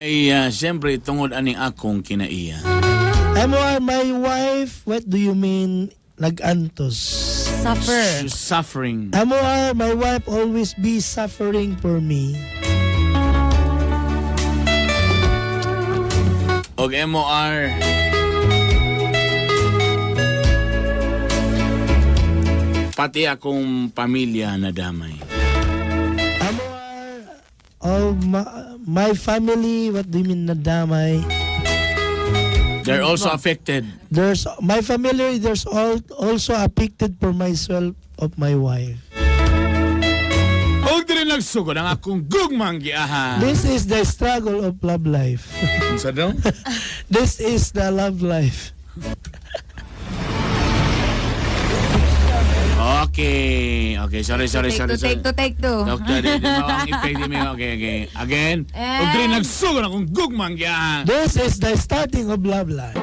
Ay, siyempre, tungod aning akong kinaiya. MOR, my wife, what do you mean nag-antos? Suffer. She's suffering. MOR, my wife always be suffering for me. Og MOR. Pati akong pamilya nadamay. MOR, all my family, what do you mean nadamay? They're also affected. There's my family, there's all also affected for myself of my wife. Og dili nagsugod ang akong gugmang giahan. This is the struggle of love life. Unsa daw? This is the love life. Okay. Okay, sorry, sorry, Take sorry. two, Sorry. take two, take two. Doctor, di mo ang effect di mo. Okay, okay. Again. Og dili nagsugod ang akong gugmang giahan. This is the starting of love life.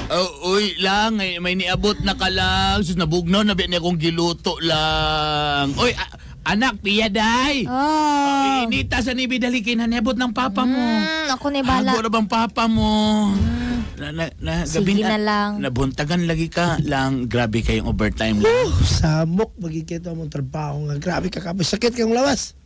Oh, uy, lang, ay, may niabot na ka lang. Sus, nabugnaw na ba niya akong giluto lang. Uy, anak, piya day. Oh. Inita sa ni bidali kay niabot ng papa mo. Ako ni bala. Hago na bang papa mo? Na, Sige na lang. Nabuntagan lagi ka lang. Grabe kayong overtime lang. Samok magigito mong trabaho nga grabe ka kapoy sakit kayong lawas.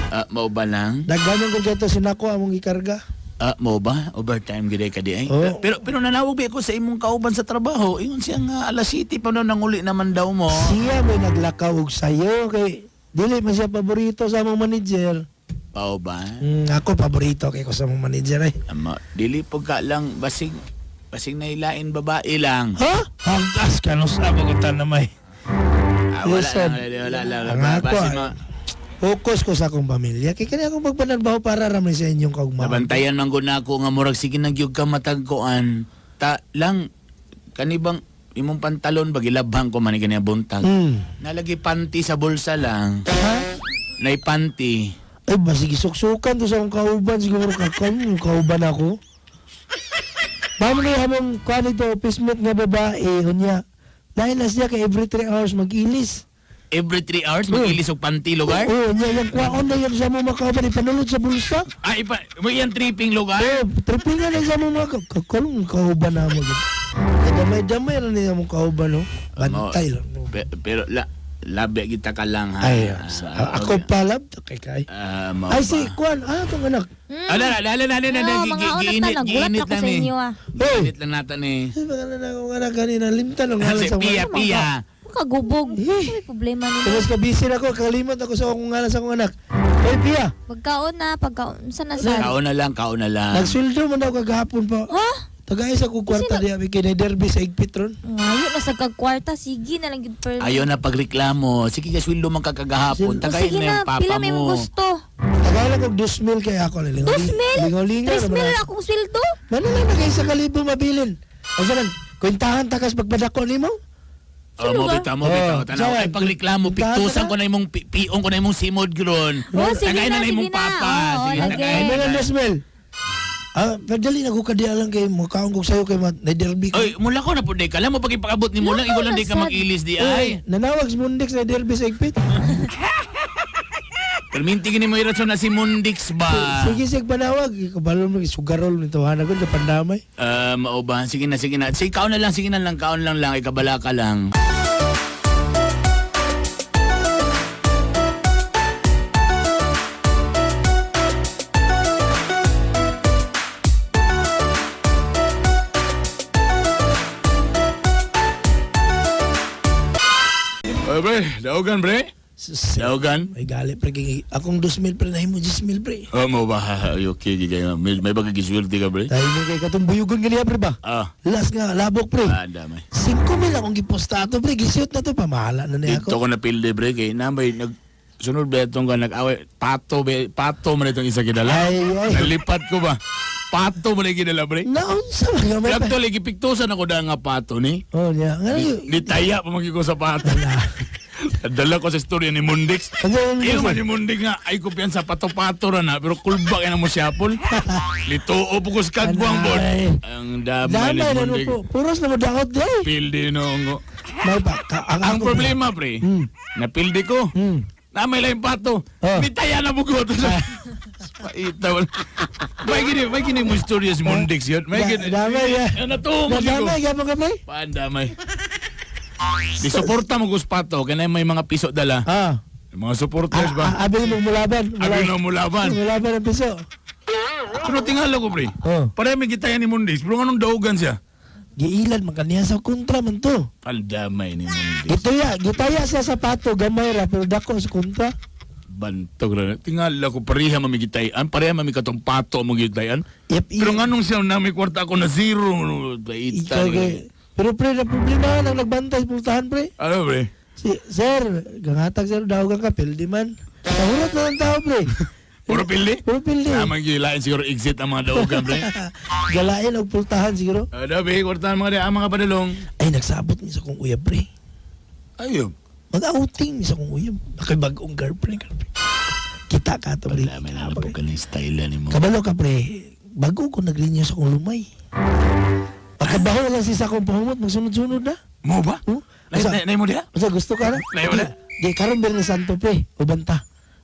Ah, mao ba lang? Dagdanon ko dito sinako among gikarga. Ah, mao ba? Overtime gid ka di ay. Oo. Pero nanawag ba ako sa imong kauban sa trabaho? Ingon siya nga alas 7 pa daw nanguli naman daw mo. Siya may naglakaw og sayo kay dili man siya paborito sa among manager. Pao ba? Ako paborito kay ko sa among manager ay. Ama, dili po ka lang basig basig nailain babae lang. Ha? Hanggas ka no sa bagutan na may. Ah, wala Listen. lang, wala lang. Ang ako, Basin ay, mo, focus ko sa akong pamilya. Kay kani akong pagpanarbaho para ramay sa inyong kaugmaon. Nabantayan man gud nako nga murag sige nagyug ka matagkuan. Ta lang kanibang imong pantalon ba gilabhan ko man ni kaniya buntag. Nalagi panty sa bulsa lang. Ha? Nay panty. Ay, basig suksukan to sa akong kauban. Siguro ka, kauban ako. Mamo na yung among kuan ito, office mate nga babae, unya. Dahil na siya kay every 3 hours mag-ilis. Every 3 hours magilis og panty lugar. Oo, unya, yung kuwaon na yun sa among mga kauban, ipanulod sa bulsa. Ah, ipa mo iyang tripping lugar. Oo, trippingan na sa among mga kakalong kauban na mo. Damay-damay rin niya among kauban, no? Bantay lang. No? Pero la labi kita ka lang ha. Ay, Ah, ako palab, kay kay. Ah, mao Ay, ba? si Kuan, tong anak. Ah, la la la la la la Oh, mga unat na, nagulat giinit ako lang sa ni. inyo ah. Giinit lang natin eh. Ay, baka na akong anak kanina, limtan ang ngalan Kasi sa Pia, mga. Pia. Kagubog. Eh. Ano may problema nila? Tapos ka busy na ako, kalimot ako sa akong ngalan sa akong anak. Oy, Pia, Pagkaon na, pagkaon. Saan na saan? Kaon na lang, kaon na lang. nagsweldo man ako kagahapon pa. Ha? Tagay sa kong kwarta diya, may kinay-derby sa igpit ron. Ngayon, nasa kagkwarta. Sige na lang yun per. Ayaw na pagreklamo. Sige ka sweldo man kakagahapon. O, Tagayin sige na na, yung papa pila may mo. gusto. Tagay lang kog 2,000 kay ako. Lingaw, 2,000? Lingaw-lingaw. 3,000 na akong sweldo? Mana lang na kay sa kalibo mabilin. O saan, kwentahan takas pagpadako nimo? Oh, mo bitaw, mo bitaw. Oh, Tanaw saan? ay pagreklamo, Puntahan piktusan na. ko na imong piong ko na imong simod gron. Oh, sige Tagayin na, na imong sige na. papa. Oo, Sige, lagi. tagayin Ano na. lang 2,000? Ah, padali na ko kadiya lang kay mukaon kog sayo kay na derby ko. Oy, mula ko na pud ka lang mo pagipakabot ni mo lang ikaw lang di ka Lakaw na, sad. mag-ilis di ay. Nanawag si Mundix na derby sa igpit. Perminti gini mo irason na si Mundix ba? Sige sige panawag, kabalo mo sugarol nito hanag ko sa pandamay. Ah, mao ba? Sige na, sige na. Sige, kaon na lang, sige na lang, kaon lang lang, ikabala ka lang. Oy, bre, daugan, bre. Daugan. May gali pre kay akong 2,000 pre nahimo 10,000 pre. Oh, mo ba? Ay, okay, gigay. May bagay giswerte ka, bre. Dahil mo kay katong buyugon ganiya pre ba? Ah, Last nga labok pre. ah, damay. 5,000 akong giposta ato pre, gishoot na to pamahala na niya Dito ako. ko napildi, bre, kay na may nag Sunod ba itong ka nag-away, pato ba, pato man itong isa kidala. Ay, ay. Nalipat ko ba? Pato man yung kidala, pre. Naunsa man nga may Pero actually, gipiktusan ako dahil nga pato ni. Oh, niya. Nga Nitaya pa magiging ko sa pato. Dala ko sa istorya ni Mundix. Ano yun, Iyo man ni Mundix nga, ay ko piyan sa pato-pato ra na, pero kulba kaya na mo siyapol. Lituo po ko sa kagbuang bon. Anay. Ang damay ni Damay na Mundix. po. Puros na mo daot day. Pildi no. May pa ka, ang, Ang ako- problema, pre, napildi ko. Namay lang yung pato. Oh. Nitaya na bugot. Paita. May gini mo istorya si Mundix yun. May gini. Damay ya. Ano to? Damay gyapon ka pre. Pandamay. Di suporta mo gus pato kaya may mga piso dala. Ah. Yung mga supporters ba? Ah, abi mo mulaban. Abi mo mulaban. Mulaban ang piso. Pero tingala ko, pre. Oh. Pareho may kita ni Mundix. Pero anong daugan siya? Giilan man kaniya sa kontra man to. Pandamay ni Mundix. Gitaya, gitaya siya sa pato gamay ra pero dako sa kontra. Bantog ra. Tingala ko pareha mamigitayan. Pareha mamikatong pato ang magitayan. Yep, Pero nganong siya na may kwarta ako na zero. Paita. Ikaw kay Pero pre, na problema nang nagbantay sa pultahan pre. Ano, pre? Si, sir, gangatag sir, daw kang kapil, di man. Kahurot na ng tao pre. Puro pili? Puro pildi. Namang gilain siguro exit ang mga daugan, pre. Galain og pultahan siguro. Ano, pre? Kwartahan mga di, ang mga padulong. Ay, nagsabot ni sa kong uyab pre. Ayun. Mag-outing ni sa kong uyab. Ako'y bagong girlfriend. Girlfriend. Kita ka to pre. Pandamay na po ka ng style ni mo. Kabalo ka pre. Bago ko nagrinyo sa kong lumay. Pagkabaho lang si sa akong pahumot, magsunod-sunod na. Mo ba? Huh? Nay, Asa, nay, nay mo diha? asa gusto ka na? Nay mo na? Di, karon Biyernes Santo pre, ubanta.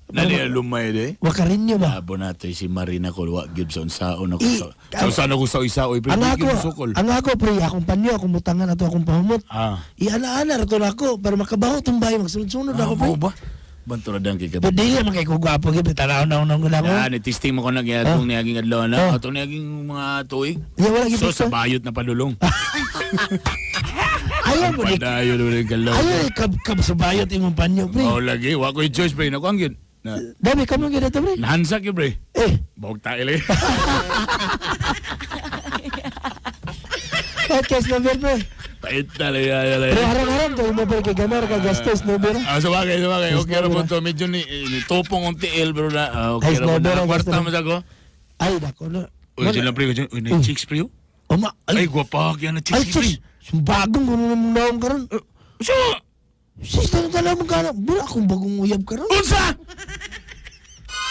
Nani lumay di. Wakarinyo ba? Abo na to si Marina ko wa Gibson saon ako I- sa sa saan ako sa isa oy pre Ang di ako, gyud sukol. ang ako pre, akong panyo, akong butangan ato akong pahumot. Ah. Iana-ana ra to nako para makabaho tong bahay magsunod-sunod Ah, ako pre. mo ba? Bantura dang kay Pero dili man kay ko gwapo gyud tanaw na unang gula ko. Ya, ni testing mo ko na kaya atong niaging adlaw na Ah. atong niaging mga tuig. Di wala gyud So sa bayot na padulong. Ayaw mo ni. Padayon na galaw. Ayaw ni kab-kab sa bayot imong panyo pre. Mao lagi wa ko'y choice pre nako ang gyud. Na Dami kamo gyud ato pre. nahansak gyud pre. Eh, Bog ta ili. podcast number pre. Pait na lagi ay Pre harang-harang to imo pre kay gamar ka gastos number. Ah, sabagay, sabagay. Yes, Okay ra po Nobra. to. Medyo ni tupong ang tiil, pero na, ah, okay Ay, ra po. Nobra, Na, kwarta gusto mo sa ko. Ay dako na. Uy, sila pre, uy, na chicks pre. oh. Oma, Ay, ay, gwapa kaya na ay chicks pre. sus. Bagong kuno na mong naong karon. Siya! Sis, tanong mo ka na. Bura akong bagong uyab karon. Unsa!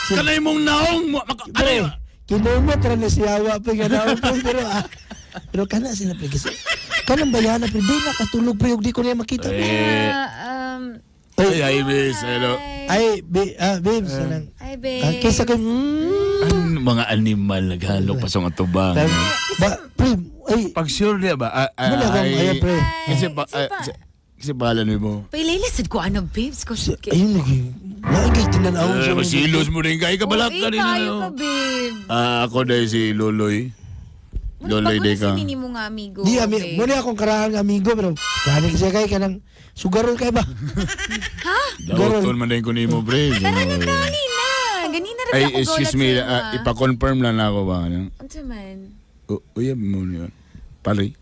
Kanay mong naong mo. Ano Pre, yun? kinumot ra ni siyawa pre nga naong pre pero ah, pero kana sila pre kasi kanang bayana pre di nakatulog pre ug di ko niya makita pre. Eh, Ay, ay, ay, miss, hello. ay be, ah, babes kanang Hi, babe. ah, kaysa kay Ano, mga animal naghalo pa sa mga tubang. ba pre ay Pag sure niya ba? Ah, ah, Wala akong ay, ayaw, pre. Kasi ba, Ay, ah, kasi bahala niyo mo. Pailaylasad ko ano, babes. Ko si, ayun lagi lagi tinanaw Eh, siya masilos mo rin kay kabalat ka rin. Kayo ano. ka, babe. Ah, ako dahil si Loloy. Loloy Muna di ka. sa nini mo nga, amigo. Di ami babe. mo ni akong karaan nga amigo pero gani siya kay kanang sugarol kay ba. Dauton man din ko nimo, pre. Tara na, tali na. Ganina rin Ay, ako excuse gaulat me, sa ah, imo, ah. ipa-confirm lang ako ba? Ano? Unsa man? Uyab mo niyon. Pali.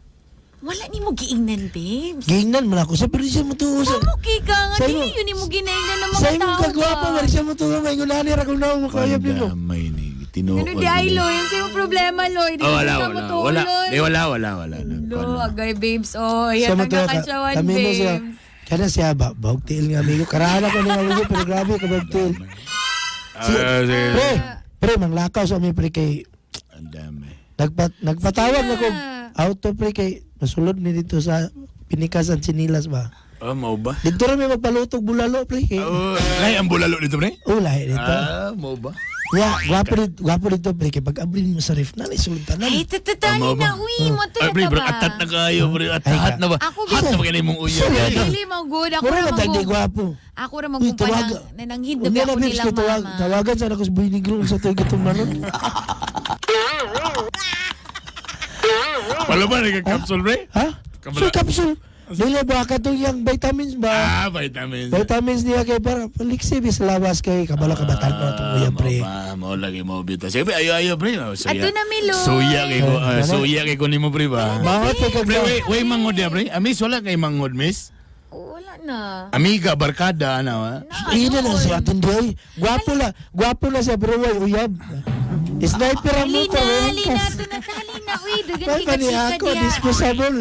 Wala ni mo giingnan, babes. Giingnan man ako sa pero di siya motuo sa Sa mo kay ka nga, Sa dili imo- yun mo ginaingnan ng mga sa imong tao. kagwapo ba? man siya motuo may ngunani ra kung naong makayab nimo. Pandamay ni tinuod. Ano di ay, Loy? Ang sa'yo problema, Loy. Di Oh, wala, ka wala. motuo, Wala, Loy. di, wala, wala, wala. Lo, agay, babes. Oh, Siya yan mo ang tuwa ka. kakantsawan, Kami mo siya. babes. Kana siya ba bahog tiil nga amigo. Karaan ako ni amigo pero grabe ka bahog tiil. Ah, sige. Pre, pre manglakaw sa ami pre kay Ang dami. nagpatawag Sige na ko na. auto pre kay masulod ni dito sa Pinikasan Sinilas ba. Oh, mau ba? Dito ra may magpalutog bulalo pre kay. Oh, lay ang bulalo dito, pre? Oh, lahi dito. Ah, mau ba? Ya, gwapo dito pre kay pag abri mo sa ref na sulod tanan. Ay, tatatali Tama ba? na. Uy, mo Ay, pre, ka bro, ba? atat na kayo, pre. Ay, Atat ka. na ba? Ako, Hat na ba kanay mong uyab? Sorry. Dili mo good. Ako Mura ra na tag di mag gwapo. Ako ra Uy, magkumpa tawaga. ng nananghid na Unya ba na ako babes nilang kay tawag, mama. tawagan sana ko sa Boy Negro sa tuig itong manon. Wala ba, nagka-capsule, pre? Ha? Kabala. So capsule. Dili ba katong yang vitamins ba? Ah, vitamins. Vitamins niya kay para paliksi bis lawas kay kabalo kabatan mo itong uyab pre. Ah, mao lagi mo bita. Sige, ayo ayo pre. Oh, suya. Ato na, Miloy. Suya kay ko, Ay, wala. suya kay ko nimo pre ba? Mangot kay kag Pre, way, way mangod ya pre. Ah, miss, wala kay mangod, miss. Wala na. Amiga, barkada, ano ha? Ina na siya atindi ay. Gwapo na siya pero way uyab. Sniper ang Halina, muto. halina, ito na, halina. Uy, dagan Ay, kay kani ka ako, diya. disposable.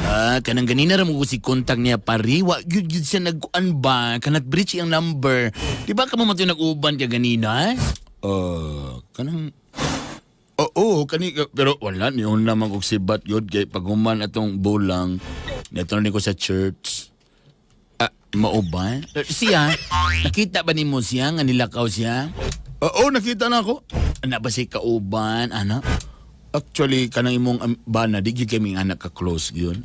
Ah, kanang ganina ra mo ko si contact niya pari. Wa gyud gyud siya nagkuan ba? Kanat breach ang number. Di ba kamo man to nag-uban ka ganina? Kanang Oo, kani pero wala niyon naman kog sibat yun kay paghuman atong bulang neto ni ko sa church. Ah, mao ba? Eh, siya, nakita ba nimo siya nga nilakaw siya? Oo, nakita na ako. Ana ba si kauban, ana? Actually, kanang imong bana, di gyud kami anak ka close gyud.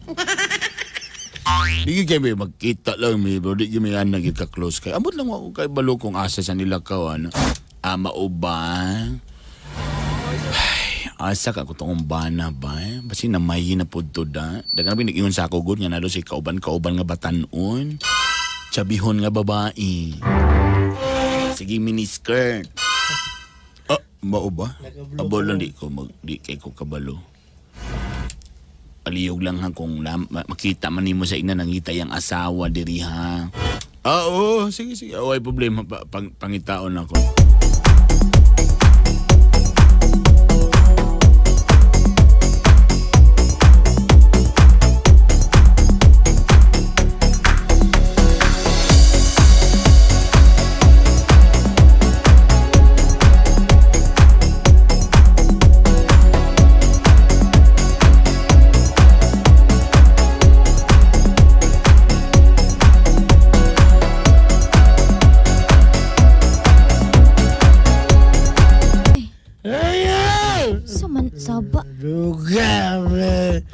Di gyud kami magkita lang mi, bro. Di gyud mi anak gyud ka close kay. Amot lang ako kay balo kung asa sa nilakaw ana. Ah, mao ba? Asa ka ko tong bana ba? Eh? Basi namayi na pud to da. Dagan na nag-ingon sa ako gud nga nalo si kauban-kauban nga batanon. Tsabihon nga babae. Sige miniskirt. Ah, mao ba? Abo lang di ko mag di kay ko kabalo. Paliyog lang ha kung makita man nimo sa ina nangita yang asawa diri ha. Ah, oo, sige sige. Way problema pa, pangitaon ako. Ayaw! Suman, saba. Duga, abre.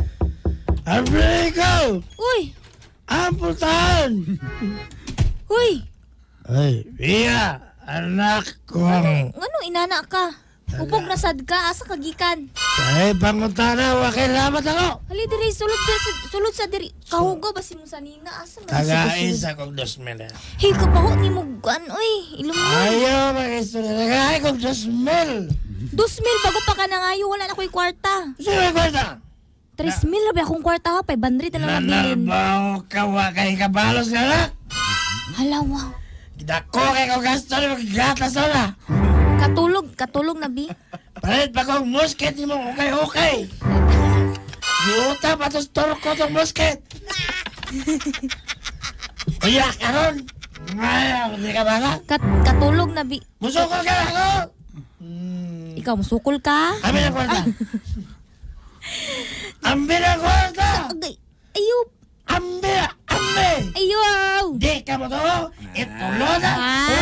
Abre ko! Uy, Amputan! uy. Ay, iya, anak kong. Nganong inana ka? Upog na sad ka, asa ka gikan? Ay, pangutana, wakil lamat ako. Hali diri sulod diri sulod sa diri. Kahugo ba si mo sanina asa man Tagain sa kong 2,000. Hey, kabaho ni mo gan oy. Ilong mo. Ayaw, mag-istorya. Tagain kong 2,000. 2,000 bago pa ka nangayo, wala na ko'y kwarta. Sino may kwarta? 3,000 ra ba akong kwarta ha, 500 na lang nabilin. Nanalbaw ka, wakay kabalos na lang. Hala, wow. Dako kay kong gasto ni maggatas na. Katulog, katulog na bi. Palit pa kong musket ni mo, okay-okay. Giuta pa to store ko tong musket. Uya, karon. Ngayon, hindi ka ba na? Katulog na bi. Musukol ka na ako! Ikaw musukol ka? Amin ang kwarta! Ambil ang kwarta! Agay, ayo, Ambil! Ambil! ayo. Di ka mo to! Itulo na! Ah!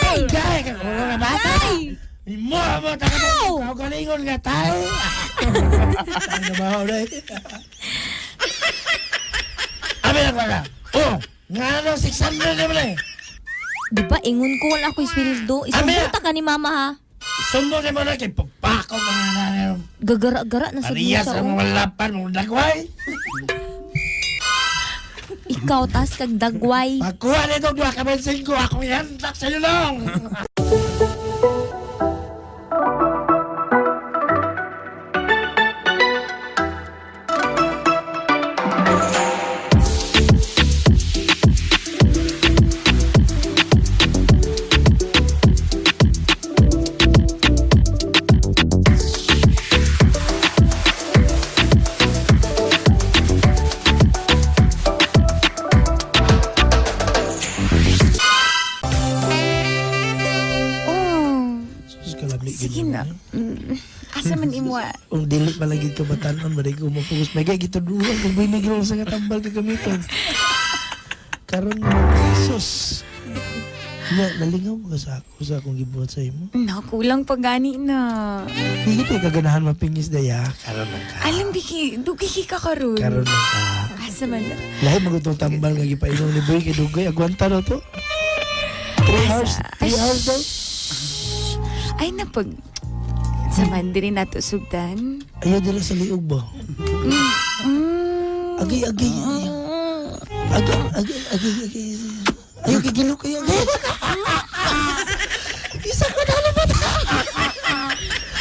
Ay! Gay ka kulo na bata! Ay! Mo mo ta ka Ow! Kaugalingon nga tayo! Ang nabaho na eh. Ambil ang kwarta! Oh! Nga ano, 600 naman eh! Di ba ingon ko wala ako'y sweldo. Isang Abi! buta ka ni mama ha. Sumbong ni mo na kay pagpako ka na na. Gagara-gara na sa Parehas sa ang mga lapan, mga dagway. Ikaw tas kag dagway. Pagkuha nito, duha ka man singko, akong ihantak sa ilong. Oh, Sus, kalami sige na. Asa man imo ah? Kung dili palagi ka batanon, maday ko mapugus. May gay gituduhan kung binigil sa katambal ka gamiton. Karon sus. Na, nalingaw mo ka sa ako sa akong gibuhat sa imo. No, kulang pa gani na. Di kita kaganahan mapingis daya. Karon lang ka. Alam biki, dugi ka karon. Karon lang ka. Asa man na? Lahi magutong tambal nga gipainom ni Boy kay Dugay. Agwanta na to. 3 hours. 3 hours daw. Ay napag Sa man diri nato sugdan. Ayaw dira sa liog ba? Agay, agay. Agay, agay, agay, agay. Ayaw, gigilo kayo. Agay. Isa ko na naman.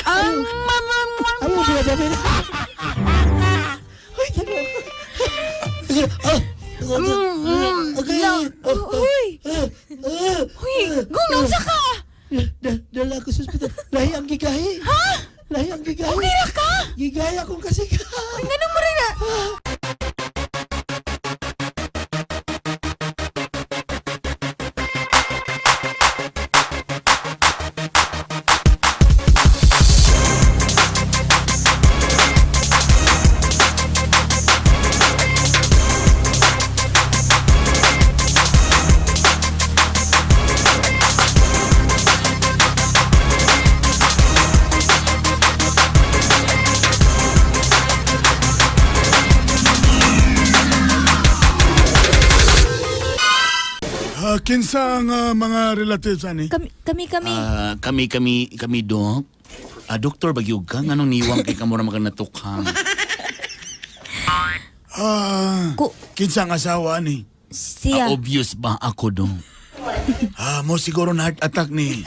Ang Ayaw, sila sabi na. Ay, gano'n. Ah! Agay. Uy! Uy! Gunong sa ka! Dala ko sa ospital. Lahi ang gigahi. Ha? Lahi ang gigahi. Okay ra ka? Gigahi akong kasi ka. Ganun mo rin ah! Ah, kinsa ang mga relatives ani? Kami, kami, kami. Ah, kami, kami, kami, Dok. Ah, doktor, bagyog ka. Nganong niwang kay kamura makanatukhang. Ah, Ku- kinsa ang asawa ani? Siya. Ah, obvious ba ako, Dok? Ah, mo siguro na heart attack ni.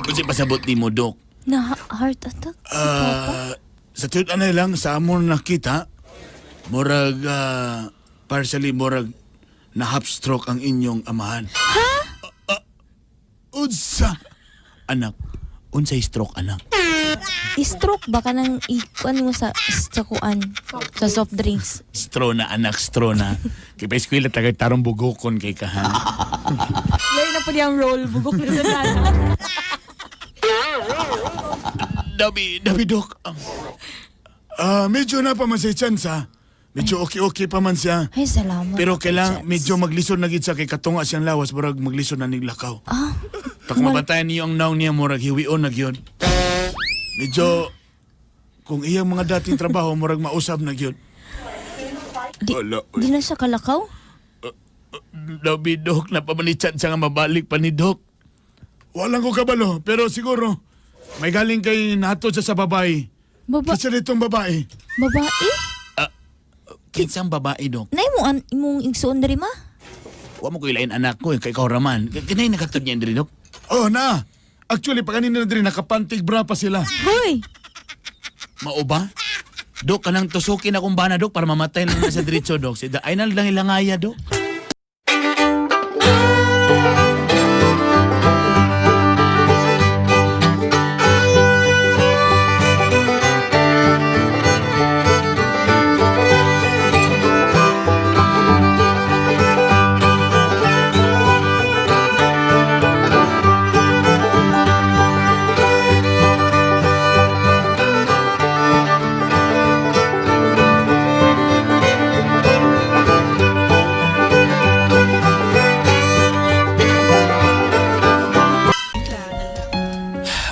Kasi pasabot ni mo, Dok. Na heart attack? Si Papa? Ah, sa tuyot anay lang sa amon nakita, murag partially murag na half stroke ang inyong amahan. Ha? Unsa? Anak, unsay stroke, anak? Stroke ba ka nang ikuan mo sa kuan? Sa soft drinks. Straw na, anak, straw na. Kay pa eskwela tagay tarong bugokon kay ka, ha? Lain na po niyang role. Bugok na sa nana. Dabi, dabi, Dok. Medyo na pa man siya chance ha. Medyo okay-okay pa man siya. Ay, salamat. Pero kailang medyo maglisod na gid siya kay katunga siyang lawas murag maglisod na niglakaw. Ah, Pag mabantayan niyo ang naong niya, murag hiwion na gyud. Medyo kung iyang mga dating trabaho murag mausab na gyud. di, Wala, di na siya kalakaw? Dabi, Dok, napamanichan siya nga mabalik pa ni Dok. Walang ko kabalo pero siguro may galing kay nato siya sa babae. Baba, Kasi ditong babae. babae? Kinsang babae, Dok. Nay mo an imong igsuon diri ma? Wa mo ko ilain anak ko, eh, kay ikaw raman. Kinay nakatod niya diri, Dok. Oh na. Actually pa kanina na diri nakapantig bra pa sila. Hoy! Mao ba? Dok, kanang tusukin akong bana, Dok, para mamatay na lang sa diretso, Dok. Si ay na lang ilangaya, Dok.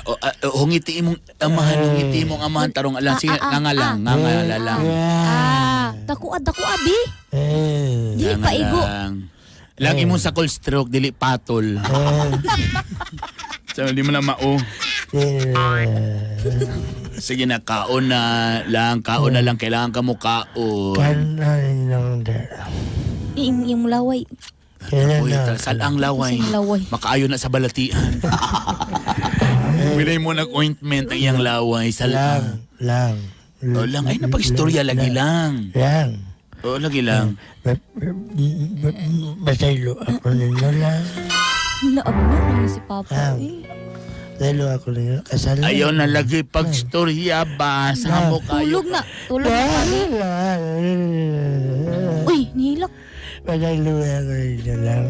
O, hungiti imong amahan, hungiti imong amahan tarong alang. Sige, nga lang, nga nga lang. Ah, dako dako abi. Eh. Dili Nga pa igo. lang. Lang imong sakol stroke, dili patol. So, di mo na mao. Eh. Sige na, kaon na lang, kaon na lang. Kailangan ka mo kaon. Kanan lang der. Iyong iyong laway. Kailan Uy, na. salang laway. Salang laway. Makaayo na sa balatian. Pilay mo nag-ointment ang iyang laway. Lang, Salang. lang. O lang, ay napag-istorya lagi lang. Lang. O lagi lang. Basaylo ako ninyo lang. Laab na naman si Papa. Ah. Eh. Basaylo ako ninyo. Kasal. Ayaw na lagi pag-istorya ba? Sa mo kayo. Tulog na. Tulog na kami. Uy, nihilak. Basaylo ako ninyo lang.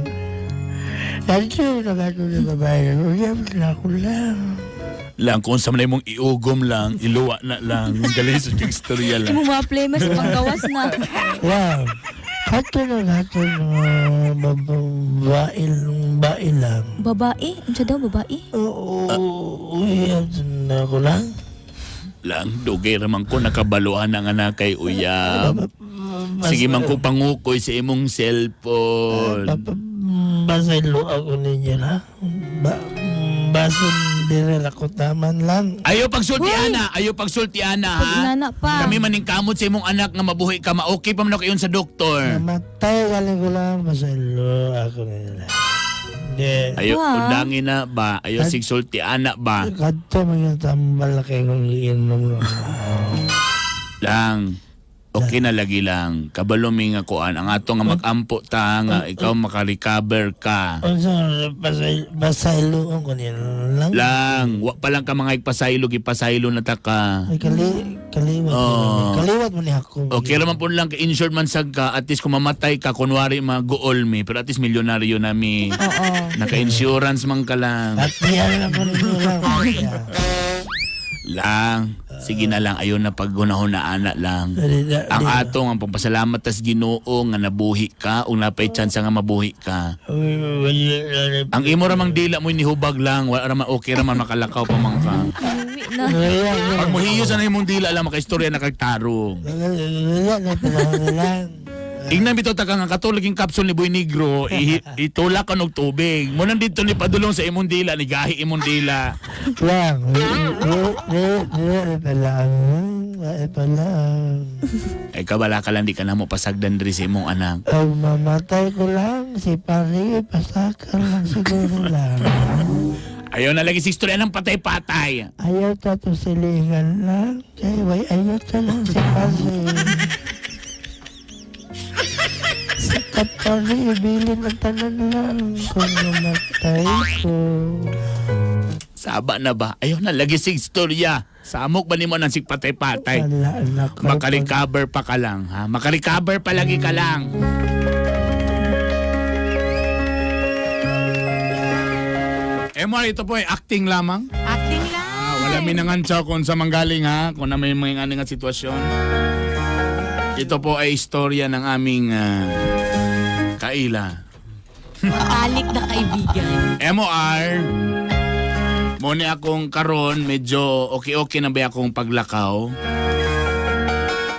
Dahil nakatulog na babae. Uyab na ako lang. Lang, kung sa manay mong iugom lang, iluwa na lang. Ang galing sa kang istorya lang. Imo mga playmats panggawas na. Wow. Hato na hato na babae babae lang. Babae? Unsa daw babae? Oo, uyab na ako lang. Lang, dugay raman ko nakabaluan ang anak kay uyab. Sige man ko pangukoy sa imong cellphone. Basaylo ako ninyo lang. Ba, basun Dire ako taman lang. Ayo pagsulti ana, ayo pagsulti ana ha. Pagnana pa. Kami maningkamot sa imong anak nga mabuhi ka, ma-okay pa man ako yun sa doktor. Namatay galing ko lang. Pasaylo ako nila. Hindi. Ayo Wa. undangin na ba? Ayo sigsulti ana ba? Kadto mga tambal na kayong iinom lang. Lang. Okay na lagi lang. Kabalo mi nga kuan ang ato nga mag-ampo ta nga ikaw maka-recover ka. Unsa pasaylo ko nila lang. Lang, wa pa lang ka mga ipasaylo, gipasaylo na ta ka. Ay, kaliwat Oh. mo. Kaliwat mo ni ako. Okay raman po lang ka insured man sad ka, at least kung mamatay ka kunwari mag-gool mi, pero at least milyonaryo na mi. Oo. Naka-insurance man ka lang. At yan lang ko ninyo lang. Yeah. Lang. Sige na lang, ayon na paghunahuna ana lang. Dali na- Ang ato ang pagpasalamat tas Ginoo nga nabuhi ka ug napay chance nga mabuhi ka. Ang imo ra mang dila mo nihubag lang, wala ra man okay ra man makalakaw pa man ka. Uwi na. Pag muhiyo sa na imong dila lang makaistorya na kag tarong. Wala na pala lang. Ingnan bitaw ta ka nga katulog yung capsule ni Boy Negro, itulak ka og tubig. Mo nang dito ni padulong sa imong dila, ni gahi imong dila. Lang. Wala pala. Wala pala. Ay kabala ka lang di ka na mo pasagdan diri sa imong anak. Ang mamatay ko lang, si pare, pasakal lang siguro lang. Ayaw na lagi si istorya ng patay-patay. Ayaw ta to silingan lang. Kay way ayaw ta lang si pare. Si kapare, bilin ang tanan lang kung mamatay ko. Saba na ba? Ayaw na lagi si istorya. Samok ba nimo nang sigpatay-patay? Wala na ko. Makarecover pa ka lang, ha? Makarecover pa lagi ka lang. MR, ito po ay acting lamang. Acting lang. Ah, wala minangantsaw kung sa manggaling ha, kung na may mga nga sitwasyon. Ito po ay istorya ng aming kaila. Matalik na kaibigan. MOR, muna akong karon, medyo okay-okay na ba akong paglakaw.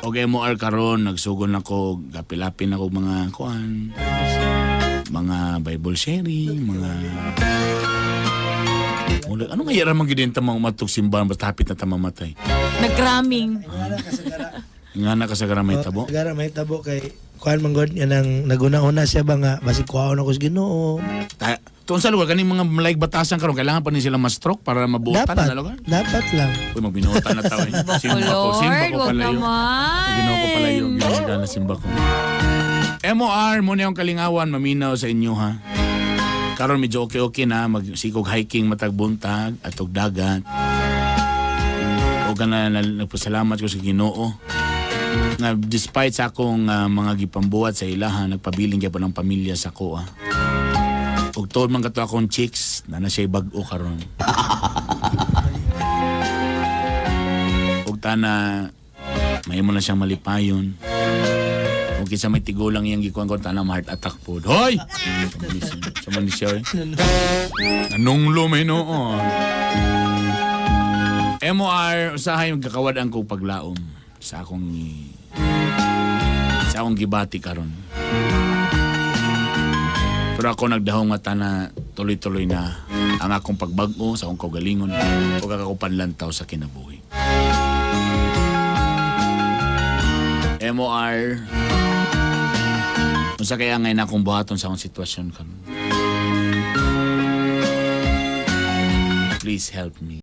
Okay, MOR karon, nagsugon ako, gapilapin ako mga kuan, mga Bible sharing, mga... Wala, ano nga yara man gid ta mga umatog simbahan basta hapit na ta mamatay. Nag-cramming. Nga na ka sa garamay tabo. Gara may tabo kay kuan man god yan ang naguna-una siya ba nga basig kuhaon ako sa Ginoo. Tuon sa lugar kaning mga malaig batasan karon kailangan pa ni sila ma-stroke para mabuotan Dapat na lugar. dapat lang. Uy, magbinuotan na tao eh. Simba ko, simba Lord, ko wag pala yun. naman. Ginoo ko pala yun. Ginoo na simba ko. MOR, muna yung kalingawan, maminaw sa inyo ha. Karon medyo okay-okay na, magsikog hiking matag buntag, atog dagat. O ka na, nagpasalamat ko sa Ginoo. Nga despite sa akong mga gipambuhat sa ilaha, nagpabiling gyapon ang pamilya sa ko ah. Ug tuod man kato akong chicks, na na siya'y bag-o karon. Ug tana mahimo na siyang malipayon. Ug kinsa may tigulang iyang gikuan ko tana ma-heart attack pod. Hoy! Sama ni siya eh. Anong lumay noon? MOR, usahay magkakawad ang kong paglaom sa akong gibati karon. Pero ako nagdahong mata na tuloy-tuloy na ang akong pagbag-o sa akong kaugalingon o akong panlantaw sa kinabuhi. MOR, unsa kaya ngayon akong buhaton sa akong sitwasyon karon? Please help me.